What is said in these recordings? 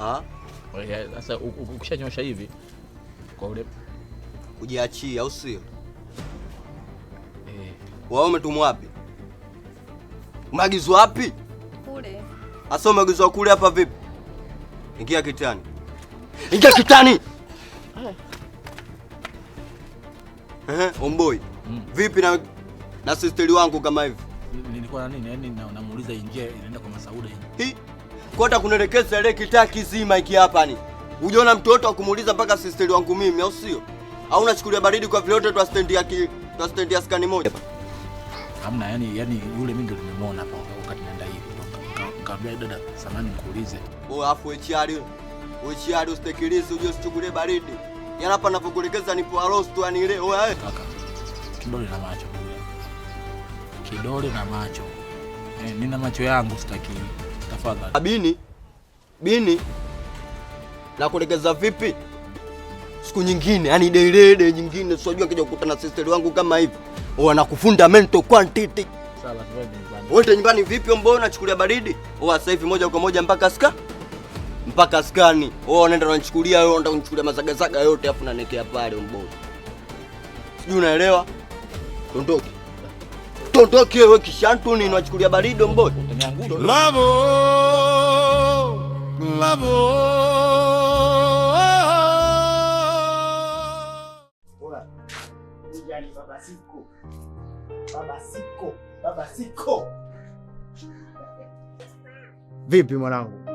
Ah? Sasa ukishanyosha hivi kwa ule kujiachia, au sio? Eh. Wewe umetumwa wapi? Umeagizwa wapi? Kule. Asa umeagizwa kule hapa vipi? Ingia kitani. Ingia kitani. Omboi. Vipi na sisteri wangu kama hivi? Nilikuwa na nini? Yaani namuuliza ingia inaenda kwa Masauda hii. Hi. Kwa hata kunielekeza ile kitaa kizima iki hapa ni. Ujiona mtoto akumuuliza mpaka sisteri wangu mimi, au sio? Au unachukulia baridi kwa vile wote twa stendi ya skani moja? Hamna, yani yule mimi ndo nimemuona hapa wakati naenda hivi. Nikamwambia dada, samahani nikuulize. Wewe afu HR, HR usitekilize, uje usichukulie baridi. Yaani hapa ninapokuelekeza nipo arosto yani ile. Oya. Kaka. Kidole na macho. Kidole na macho. Nina macho yangu sitaki. Tafadhali. Bini. Bini. Nakuelekeza vipi? Siku nyingine, yani delele nyingine, sio kija kukutana na sister wangu kama hivi. Wanakufunda mental quantity. Sawa, twende nyumbani. Wote nyumbani vipi mbona unachukulia baridi? Oa sasa hivi moja kwa moja mpaka ska. Mpaka skani. Oa unaenda unanichukulia wewe, unaenda kunichukulia mazagazaga yote afu unanekea pale mbona. Sijui unaelewa? Tondoke. Tondoke wewe kishantu ni unachukulia baridi mbona? Lavo, lavo. Baba siko. Baba siko. Baba siko. Vipi mwanangu?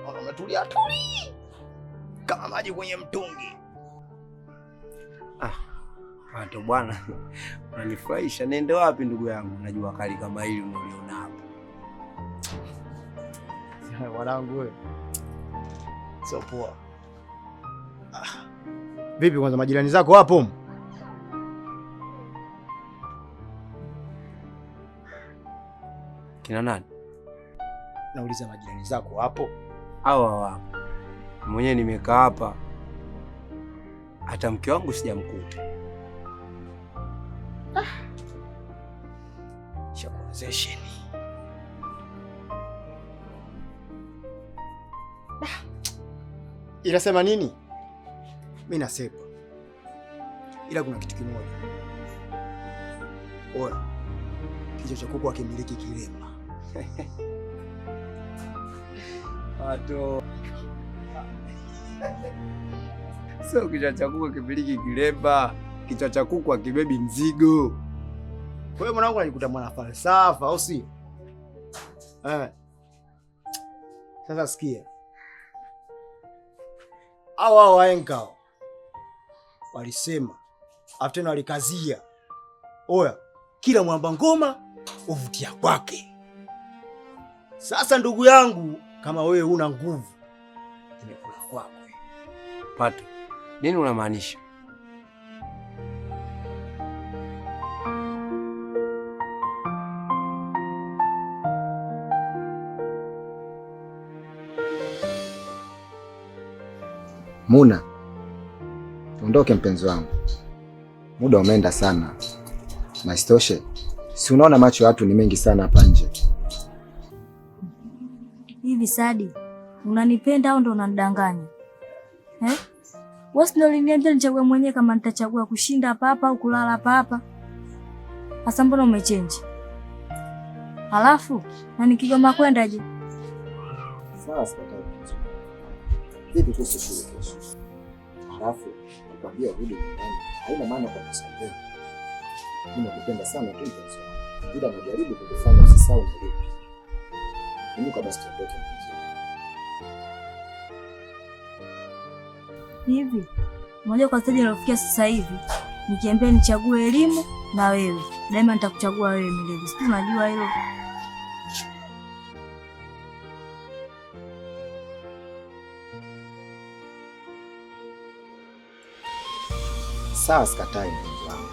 Ona umetulia tuli. Kama maji kwenye mtungi. Pato bwana. Unanifurahisha. Nende wapi ndugu yangu? Najua kali kama hili unaliona hapo. Mwanangu wewe. Sio poa. Vipi kwanza majirani zako wapo? Kina nani? Nauliza majirani zako wapo? Hawa wapo. Mwenyewe nimekaa hapa. Hata mke wangu sijamkuta. Shakuwezesheni. Inasema nini? Mimi nasema. Ila kuna kitu kimoja. Oya. Kichwa cha kuku hakimiliki kilema. Pato. Sio kichwa cha kuku hakimiliki kilema. Kichwa cha kuku hakibebi mzigo. Kwa hiyo mwanangu anajikuta mwana falsafa au si? Sasa sikia. Hao waenga walisema, afu tena walikazia. Oya, kila mwamba ngoma uvutia kwake. Sasa ndugu yangu, kama wewe huna nguvu, imekula kwako. Pato, nini unamaanisha? Muna, ondoke mpenzi wangu. Muda umeenda sana. Na isitoshe, si unaona macho ya watu ni mengi sana hapa nje. Hivi Sadi, unanipenda au ndo unanidanganya? Eh? Wewe si ndo uliniambia nichague mwenyewe kama nitachagua kushinda hapa hapa au kulala hapa hapa. Sasa mbona umechange? Halafu na nikigoma kwenda je? Sawa, sikatai. Vipi kuhusu shule kesho? Halafu nakwambia urudi nyumbani, haina maana kwa kusaidia. Mimi nakupenda sana tu mpenzi wangu. Ila najaribu kukufanya usisahau nilipo. Inuka basi tuondoke mpenzi wangu. Hivi moja kwa stage nilofikia sasa hivi, nikiambia nichague elimu na wewe, daima nitakuchagua wewe milele. Sisi tunajua hilo. Sawa, sikatai mpenzi wangu.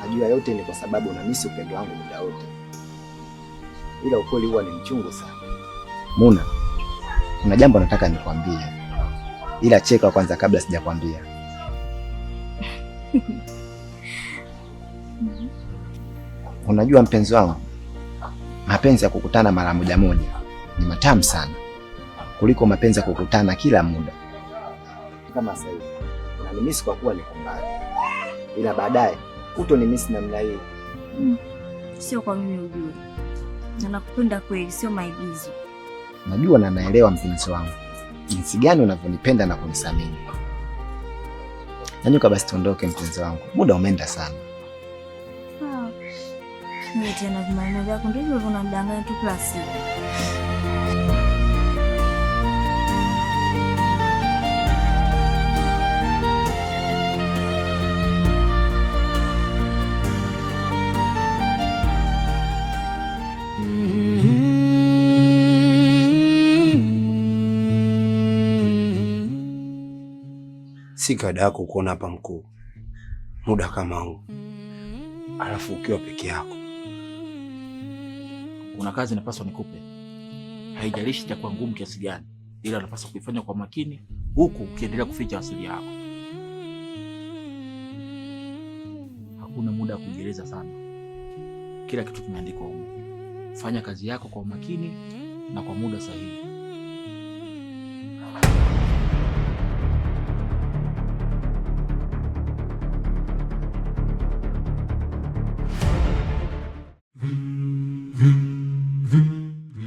Najua yote ni kwa sababu unamisi upendo wangu muda wote. Ila ukweli huwa ni mchungu sana. Muna, kuna jambo nataka nikwambie. Ila cheka kwanza kabla sijakwambia. Unajua mpenzi wangu, mapenzi ya kukutana mara moja moja ni matamu sana. kuliko mapenzi ya kukutana kila muda. Kama sasa hivi unanimisi kwa kuwa niko mbali, ila baadaye hutonimisi namna hii. Sio kwa mimi ujue, na nakupenda kweli, sio maigizo. Najua na naelewa mpenzi wangu jinsi gani unavyonipenda na kunithamini. Nanyuka basi tuondoke mpenzi wangu, muda umeenda sana. Sawa. Mimi tena vimaneno vyako ndivyo unanidanganya tu kila siku. Si kawaida yako kuona hapa mkuu, muda kama huu, alafu ukiwa peke yako. Kuna kazi napaswa nikupe, haijalishi itakuwa ngumu kiasi gani, ila unapaswa kuifanya kwa makini, huku ukiendelea kuficha asili yako. Hakuna muda wa kujieleza sana, kila kitu kimeandikwa humu. Fanya kazi yako kwa umakini na kwa muda sahihi.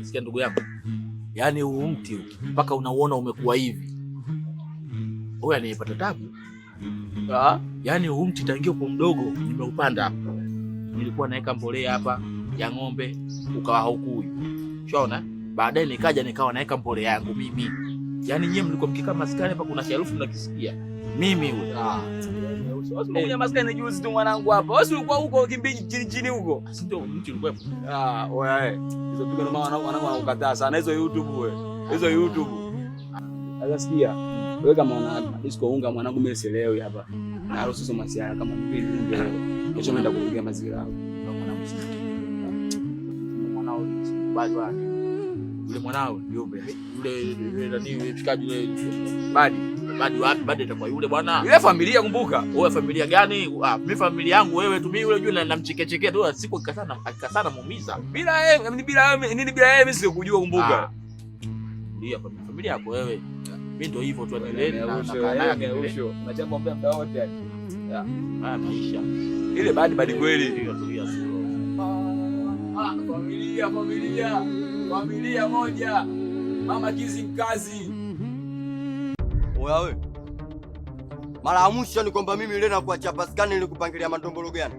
Sikia ndugu yangu, yaani huu mti mpaka unauona umekuwa hivi, huyu anayepata tabu. Yaani huu mti tangia upo mdogo nimeupanda hapa, nilikuwa naweka mbolea hapa ya ng'ombe, ukawa haukui. Ushaona? Baadaye nikaja nikawa naweka mbolea yangu mimi. Yaani nyie mlikuwa mkikaa maskani hapa, kuna harufu mnakisikia. Mimi yule. Wewe maskani juzi tu mwanangu hapa. Wewe ulikuwa huko kimbiji chini chini huko. Si ndio mti ulikuwepo? Ah, oya eh. Hizo pigo ndo maana wanangu wanakukataa sana hizo YouTube wewe. Hizo YouTube. Sasa sikia. Wewe kama una disco unga mwanangu mimi sielewi hapa. Na harusi sio masiara kama mimi niunge leo. Kesho naenda kupiga mazingira yako. Ndio mwanangu sitaki. Mwanao sikubali wala. Yule mwanao Yule. Yule nani yule mshikaji yule Badi. Badi wapi? Badi itakuwa yule bwana. Ile familia kumbuka. Wewe familia gani? Ah, mimi familia yangu wewe tu, mimi yule juu namchekechekea tu siku akikasana akikasana muumiza. Bila yeye, bila yeye nini, bila yeye mimi sikujua kumbuka. Ndio familia yako wewe. Mimi ndio hivyo tu, endelee na naye. Unachapa mbea muda wote yani. Haya maisha. Ile badi badi kweli. Tulia. Ah, familia familia. Familia moja. Mama kizi mkazi. Oya we. Mara ya mwisho ni kwamba mimi ile na kuacha paskani nilikupangilia madombolo gani?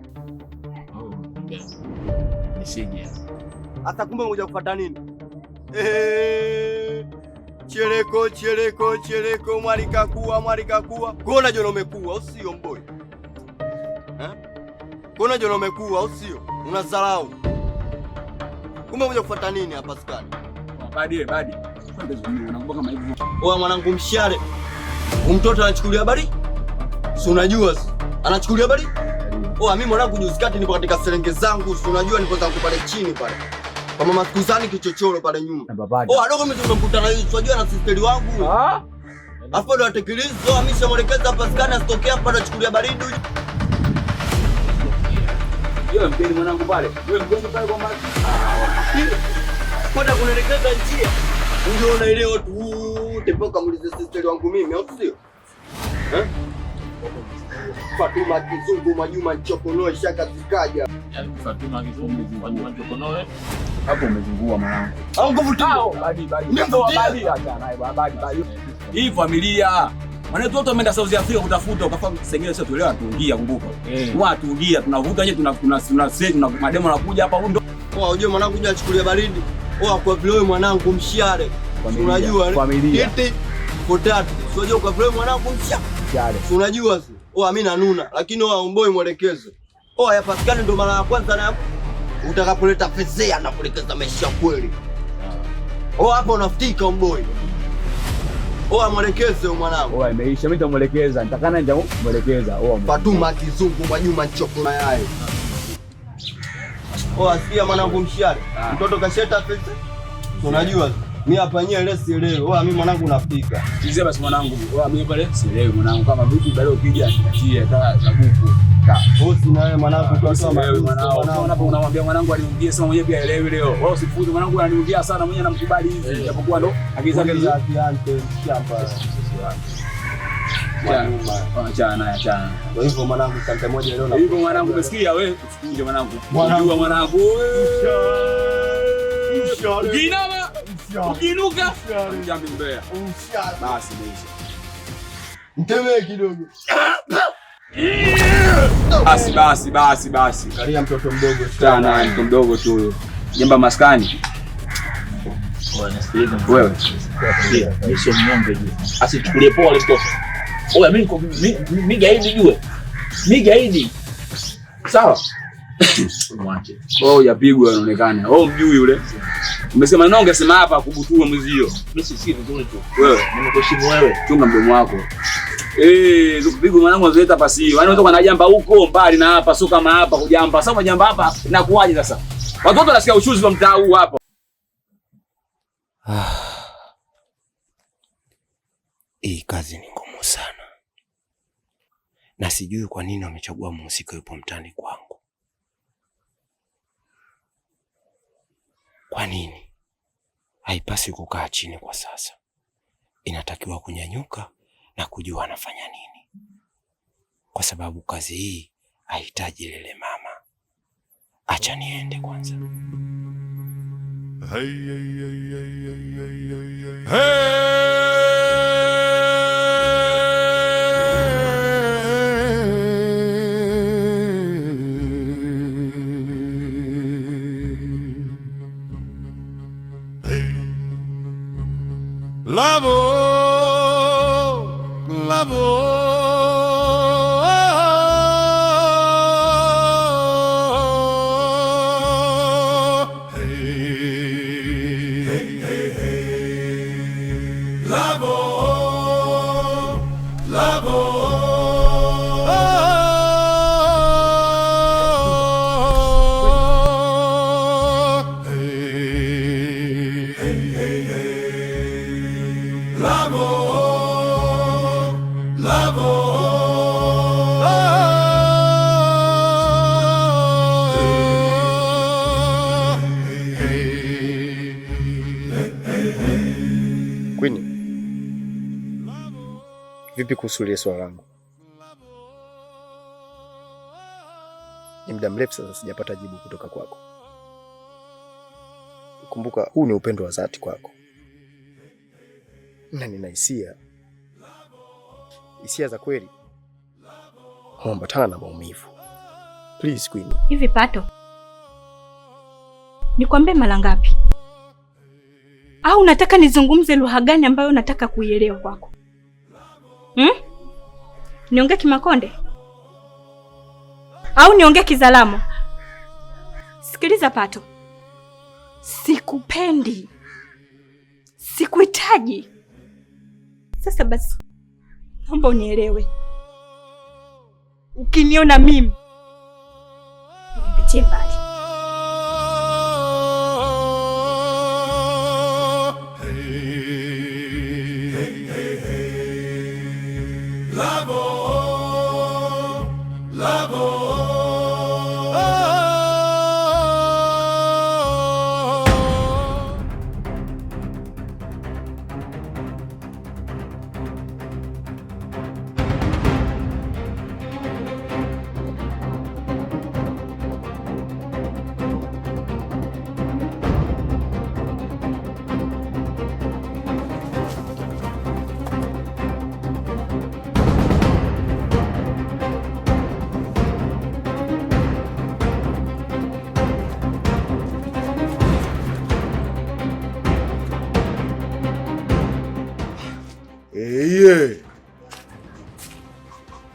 Nisije. Hata kumbe ngoja kufuata nini? Cheleko cheleko cheleko mwalika kuwa mwalika kuwa. Kuona jona umekuwa au sio mboy? Eh? Kuona jona umekuwa au sio? Unadharau. Kumbe ngoja kufuata nini hapa paskani? Badi badi. Unakumbuka kama hivi. Oya mwanangu mshale. Mtoto anachukulia habari? Si unajua si? Anachukulia habari? Oya mimi mwanangu juzi kati nipo katika serenge zangu, si unajua nipo zangu pale chini pale. Kwa mama sikuzani kichochoro pale nyuma. Oya dogo mimi tumekutana hivi, si unajua na sisteri wangu. Ah? Afu ndo atekelezwa, mimi shamwelekeza Pascal asitokee hapa anachukulia baridi. Yeye mgeni mwanangu pale. Wewe mgeni pale kwa mama. Kwenda kunielekeza njia. Ungeona ile watu wote mpaka muulize sisteri wangu mimi, au sio? Eh? Fatuma Kizungu Mwajuma Nchokonoe shaka zikaja. Yaani Fatuma Kizungu Mwajuma Nchokonoe. Hapo umezungua mwanangu. Au nguvu tu. Badi badi. Badi acha naye badi badi. Hii familia. Maana watu wameenda South Africa kutafuta ukafa sengine sio tuelewa tuingia kumbuka. Watu tuingia tunavuta nje tuna tuna tuna mademo anakuja hapa huko. Poa unajua mwanangu kuja achukulia baridi. Poa kwa vile wewe mwanangu mshale. Unajua familia. Kiti potatu. Unajua kwa vile mwanangu mshale. Unajua si? Oa mimi nanuna lakini oa umboi mwelekezo. Oa ya Pascal ndo mara ya kwanza na utakapoleta fezea na kuelekeza maisha kweli. Oa hapo unafutika umboi. Oa mwelekeze mwanangu. Oa imeisha, mimi nitamuelekeza, nitakana nitamuelekeza. Oa Fatuma Kizungu Mwajuma Nchoko mayai. Oa sikia mwanangu mshale. Mtoto kasheta fezea. Unajua mimi hapa nyewe leo sielewi. Oa mimi mwanangu nafika. Mzee basi mwanangu, oa mimi pale sielewi mwanangu kama vipi bado ukija nitie hata zabuku. Bosi na wewe mwanangu tu Wewe mwanangu, hapo unamwambia mwanangu aliungie, sema mwenyewe pia elewi leo. Wewe usifuze mwanangu ananiungia sana mwenyewe namkubali hivi. Japokuwa ndo akili zake hizo. Shamba. Achana naye, achana. Kwa hivyo mwanangu sante moja leo na. Hivyo mwanangu umesikia wewe? Usikunje mwanangu. Unajua mwanangu. Ukiinama, ukiinuka, jambi mbea. Basi meisha. Mtemee kidogo. Basi basi basi basi. Kalia mtoto mdogo sana, mtoto mdogo tu huyo. Jemba maskani. Wewe. Mimi sio mnyonge juu. Asichukulie poa ile mtoto. Oya mimi mimi gaidi jue. Mimi gaidi. Sawa? Mwache. Wewe hujapigwa unaonekana. Wewe mjui yule. Umesema nini ungesema hapa kubutua mwezio. Mimi si vizuri tu. Wewe, nimekuheshimu wewe. Chunga mdomo wako. Kupigwa mwanangu unaleta pasi hiyo. Yaani unatoka na jamba huko mbali na hapa, sio kama hapa kujamba. Sasa unajamba hapa inakuwaje sasa? Watoto wanasikia uchuzi wa mtaa huu hapa. Hii kazi ni ngumu sana. Na sijui kwa nini wamechagua mhusika yupo mtaani kwangu. Kwa nini? Haipaswi kukaa chini kwa sasa. Inatakiwa kunyanyuka na kujua anafanya nini. Kwa sababu kazi hii haihitaji lele mama. Acha niende kwanza. Hey, hey, hey, hey, hey, hey, hey, hey. Love, love, hey, hey, hey, hey. Love, love, hey, hey, hey, hey. Love, love, Queen, vipi kuhusu ile swala langu? Ni muda mrefu sasa sijapata jibu kutoka kwako. Kumbuka huu ni upendo wa dhati kwako, na nina hisia za kweli huambatana na maumivu. Please Queen. Hivi Pato, nikwambie mara ngapi? Au unataka nizungumze lugha gani ambayo unataka kuielewa kwako? Niongee Kimakonde au niongee Kizalamo? Sikiliza Pato, sikupendi, sikuhitaji. Sasa basi, naomba unielewe. Ukiniona mimi nipitie mbali.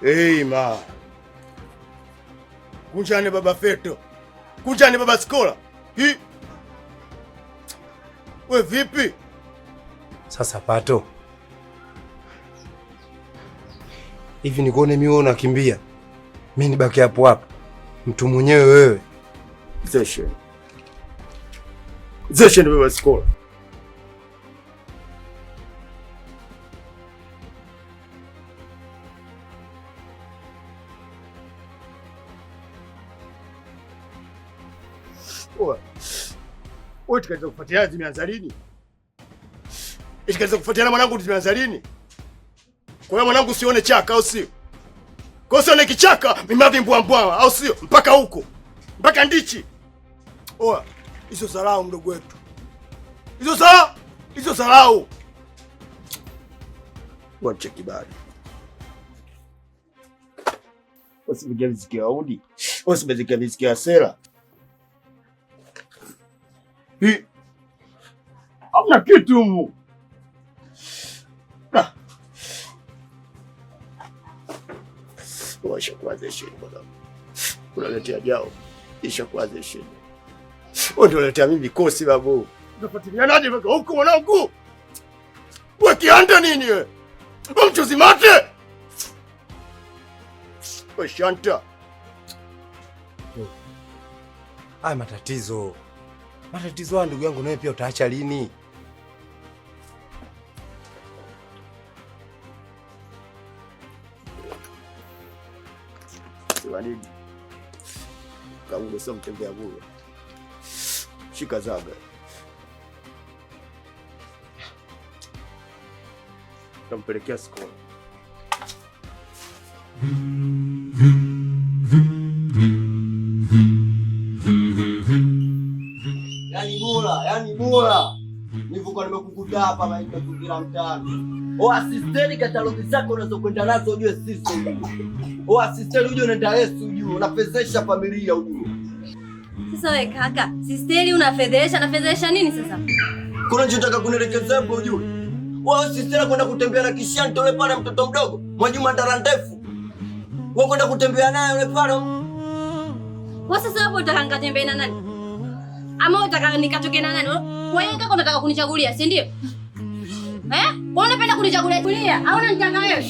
Hey ma. Kunjani baba Feto. Kunjani baba Skola. Hi. We vipi? Sasa Pato, hivi nikuone mimi wewe unakimbia, mimi nibaki hapo hapo, mtu mwenyewe wewe. Zeshen. Zeshen baba Skola. Oa. Wewe tukaanza kufuatiliana zimeanza lini? Tukaanza kufuatiliana mwanangu zimeanza lini? Kwa hiyo mwanangu usione chaka au sio? Kwa hiyo usione kichaka mimavi mbwa mbwa au sio? Mpaka huko. Mpaka ndichi. Oa, hizo sarau mdogo wetu. Hizo sarau, hizo sarau. Wacha kibali. Usipigie miziki ya Audi. Usipigie miziki ya Sera. Hii. Hamna kitu humu. Washakuanzisheni bwana. Unaletea jao. Ishakuanzisheni. Wewe ndio unaletea mimi mikosi babu. Unafuatilianaje mpaka huko mwanangu? Wewe kianda nini wewe? Wewe mchuzi mate? Wewe shanta. Haya matatizo. Matatizo haya ndugu yangu nawe pia utaacha lini? Sema nini? Kaule sio mtembea bure. Shika zaga. Tampelekea skolo. Yaani bora. Nilivyokuwa nimekukuta hapa mazingira mtaani. O asisteni katalogi zako unazokwenda nazo ujue sisi ujue. O asisteni ujue unaenda Yesu ujue, unafezesha familia ujue. Sasa wewe kaka, sisteri unafedhesha, nafedhesha nini sasa? Kuna nchotaka kunielekeza hapo ujue. Wewe sisteri kwenda kutembea na kishanto yule pale mtoto mdogo, Mwajuma ndara ndefu. Wewe kwenda kutembea naye yule pale. Kwa sasa hapo unataka nikatembee na nani? Ama unataka nikatoke na nani? Kwa hiyo kaka unataka kunichagulia, si ndio? Eh? Wewe unapenda kunichagulia kulia au unanitaka wewe?